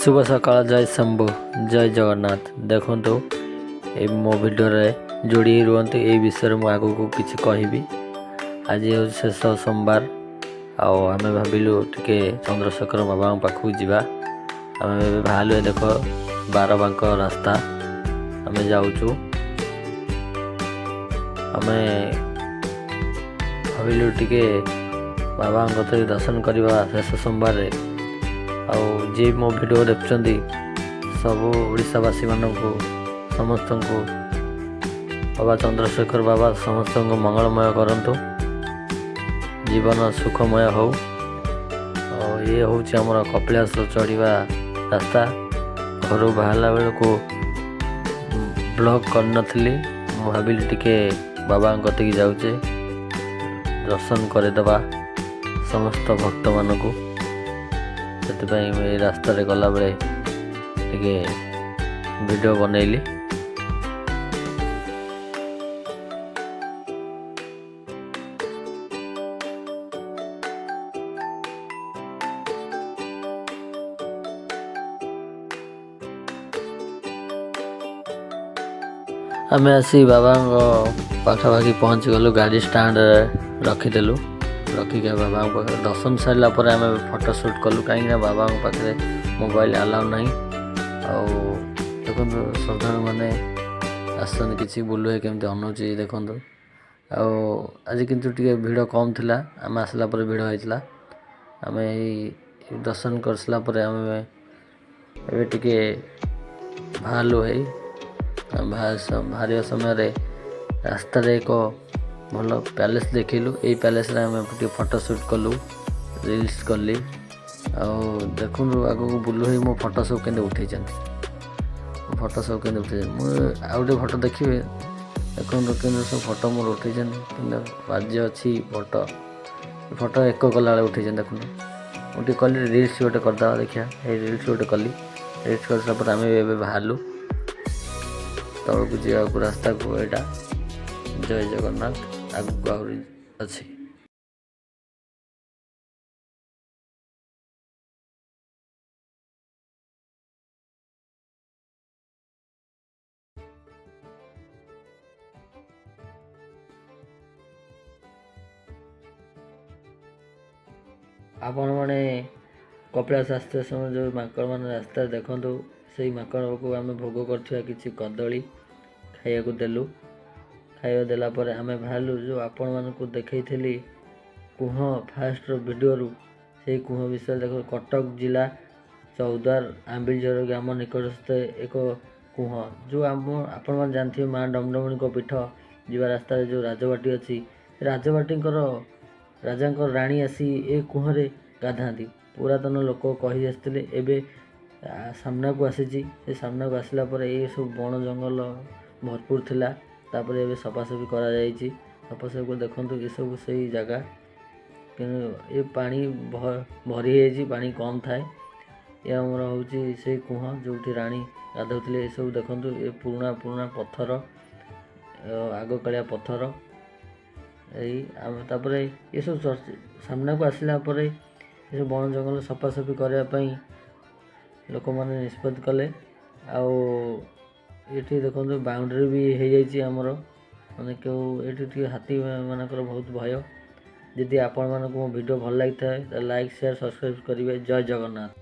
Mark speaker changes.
Speaker 1: ଶୁଭ ସକାଳ, ଜୟ ଶମ୍ଭୁ, ଜୟ ଜଗନ୍ନାଥ। ଦେଖନ୍ତୁ, ଏଇ ମୋ ଭିଡ଼ିଓରେ ଯୋଡ଼ି ହେଇ ରୁହନ୍ତୁ। ଏଇ ବିଷୟରେ ମୁଁ ଆଗକୁ କିଛି କହିବି। ଆଜି ହେଉଛି ଶେଷ ସୋମବାର ଆଉ ଆମେ ଭାବିଲୁ ଟିକେ ଚନ୍ଦ୍ରଶେଖର ବାବାଙ୍କ ପାଖକୁ ଯିବା। ଆମେ ଏବେ ବାହାରିଲୁ। ଏ ଦେଖ, ବାରବାଙ୍କ ରାସ୍ତା ଆମେ ଯାଉଛୁ। ଆମେ ଭାବିଲୁ ଟିକେ ବାବାଙ୍କ କତିରେ ଦର୍ଶନ କରିବା ଶେଷ ସୋମବାରରେ। ଆଉ ଯିଏ ମୋ ଭିଡ଼ିଓ ଦେଖୁଛନ୍ତି, ସବୁ ଓଡ଼ିଶାବାସୀମାନଙ୍କୁ, ସମସ୍ତଙ୍କୁ ବାବା ଚନ୍ଦ୍ରଶେଖର ବାବା ସମସ୍ତଙ୍କୁ ମଙ୍ଗଳମୟ କରନ୍ତୁ, ଜୀବନ ସୁଖମୟ ହଉ। ଆଉ ଇଏ ହେଉଛି ଆମର କପିଳାସ ଚଢ଼ିବା ରାସ୍ତା। ଘରୁ ବାହାରିଲା ବେଳକୁ ବ୍ଲଗ୍ କରିନଥିଲି। ମୁଁ ଭାବିଲି ଟିକେ ବାବାଙ୍କ କତିକି ଯାଉଛେ, ଦର୍ଶନ କରିଦେବା ସମସ୍ତ ଭକ୍ତମାନଙ୍କୁ। ସେଥିପାଇଁ ମୁଁ ଏଇ ରାସ୍ତାରେ ଗଲାବେଳେ ଟିକେ ଭିଡ଼ିଓ ବନେଇଲି। ଆମେ ଆସି ବାବାଙ୍କ ପାଖାପାଖି ପହଞ୍ଚିଗଲୁ। ଗାଡ଼ି ଷ୍ଟାଣ୍ଡରେ ରଖିଦେଲୁ। ରଖିକି ବାବାଙ୍କ ପାଖରେ ଦର୍ଶନ ସାରିଲା ପରେ ଆମେ ଫଟୋ ସୁଟ୍ କଲୁ, କାହିଁକିନା ବାବାଙ୍କ ପାଖରେ ମୋବାଇଲ ଆଲାଉ ନାହିଁ। ଆଉ ଦେଖନ୍ତୁ, ଶ୍ରଦ୍ଧାଳୁମାନେ ଆସୁଛନ୍ତି କିଛି। ବୁଲୁ ଭାଇ କେମିତି ଅନଉଛି ଦେଖନ୍ତୁ। ଆଉ ଆଜି କିନ୍ତୁ ଟିକେ ଭିଡ଼ କମ୍ ଥିଲା। ଆମେ ଆସିଲା ପରେ ଭିଡ଼ ହେଇଥିଲା। ଆମେ ଏଇ ଦର୍ଶନ କରିସାରିଲା ପରେ ଆମେ ଏବେ ଟିକେ ବାହାରିଲୁ। ହେଇ ବାହାରିବା ସମୟରେ ରାସ୍ତାରେ ଏକ ଭଲ ପ୍ୟାଲେସ୍ ଦେଖିଲୁ। ଏଇ ପ୍ୟାଲେସ୍ରେ ଆମେ ଟିକେ ଫଟୋ ସୁଟ୍ କଲୁ, ରିଲ୍ସ କଲି। ଆଉ ଦେଖନ୍ତୁ, ଆଗକୁ ବୁଲୁ ହେଇ ମୋ ଫଟୋ ସବୁ କେମିତି ଉଠେଇଛନ୍ତି, ଫଟୋ ସବୁ କେମିତି ଉଠେଇଛନ୍ତି। ମୁଁ ଆଉ ଗୋଟେ ଫଟୋ ଦେଖିବେ। ଦେଖନ୍ତୁ, କେମିତି ସବୁ ଫଟୋ ମୋର ଉଠେଇଛନ୍ତି, କିନ୍ତୁ ବାଜ୍ୟ ଅଛି ଫଟୋ। ଫଟୋ ଏକ କଲାବେଳେ ଉଠେଇଛନ୍ତି ଦେଖନ୍ତୁ। ମୁଁ ଟିକେ କଲି ରିଲ୍ସ ଗୋଟେ କରିଦେବା, ଦେଖିବା। ଏଇ ରିଲ୍ସ ଗୋଟେ କଲି। ରିଲ୍ସ କରିସାରିଲା ପରେ ଆମେ ଏବେ ବାହାରିଲୁ ତଳକୁ ଯିବାକୁ ରାସ୍ତାକୁ। ଏଇଟା ଜୟ ଜଗନ୍ନାଥ। ଆଗକୁ ଆହୁରି ଅଛି। ଆପଣମାନେ କପିଳାସ ଆସିଥିବା ସମୟରେ ଯେଉଁ ମାଙ୍କଡ଼ମାନେ ରାସ୍ତାରେ ଦେଖନ୍ତୁ, ସେଇ ମାଙ୍କଡ଼କୁ ଆମେ ଭୋଗ କରିଥିବା କିଛି କଦଳୀ ଖାଇବାକୁ ଦେଲୁ। ଖାଇବା ଦେଲା ପରେ ଆମେ ବାହାରିଲୁ। ଯେଉଁ ଆପଣମାନଙ୍କୁ ଦେଖେଇଥିଲି କୁହ ଫାଷ୍ଟର ଭିଡ଼ିଓରୁ, ସେଇ କୁହ ବିଷୟରେ ଦେଖ। କଟକ ଜିଲ୍ଲା ଚୌଦ୍ୱାର ଆମ୍ବିଳଝର ଗ୍ରାମ ନିକଟସ୍ଥ ଏକ କୁହ, ଯେଉଁ ଆମ ଆପଣମାନେ ଜାଣିଥିବେ, ମା ଡମଡମଣିଙ୍କ ପୀଠ ଯିବା ରାସ୍ତାରେ ଯେଉଁ ରାଜବାଟୀ ଅଛି, ରାଜବାଟୀଙ୍କର ରାଜାଙ୍କ ରାଣୀ ଆସି ଏ କୁହରେ ଗାଧାନ୍ତି, ପୁରାତନ ଲୋକ କହି ଆସିଥିଲେ। ଏବେ ସାମ୍ନାକୁ ଆସିଛି। ସେ ସାମ୍ନାକୁ ଆସିଲା ପରେ ଏ ସବୁ ବଣ ଜଙ୍ଗଲ ଭରପୁର ଥିଲା। ତାପରେ ଏବେ ସଫାସଫି କରାଯାଇଛି। ସଫାସଫି, ଦେଖନ୍ତୁ, ଏସବୁ ସେଇ ଜାଗା। କିନ୍ତୁ ଏ ପାଣି ଭରି ହେଇଯାଇଛି, ପାଣି କମ୍ ଥାଏ। ଏ ଆମର ହେଉଛି ସେଇ କୁହ ଯେଉଁଠି ରାଣୀ ଗାଧଉଥିଲେ। ଏସବୁ ଦେଖନ୍ତୁ, ଏ ପୁରୁଣା ପୁରୁଣା ପଥର, ଆଗକାଳିଆ ପଥର ଏଇ। ଆମେ ତାପରେ ଏସବୁ ସାମ୍ନାକୁ ଆସିଲା ପରେ ଏସବୁ ବଣ ଜଙ୍ଗଲ ସଫାସଫି କରିବା ପାଇଁ ଲୋକମାନେ ନିଷ୍ପତ୍ତି କଲେ। ଆଉ ଏଠି ଦେଖନ୍ତୁ, ବାଉଣ୍ଡ୍ରି ବି ହେଇଯାଇଛି ଆମର। ମାନେ କେଉଁ ଏଠି ଟିକେ ହାତୀ ମାନଙ୍କର ବହୁତ ଭୟ। ଯଦି ଆପଣମାନଙ୍କୁ ମୋ ଭିଡ଼ିଓ ଭଲ ଲାଗିଥାଏ, ତାହେଲେ ଲାଇକ୍, ସେୟାର, ସବସ୍କ୍ରାଇବ୍ କରିବେ। ଜୟ ଜଗନ୍ନାଥ।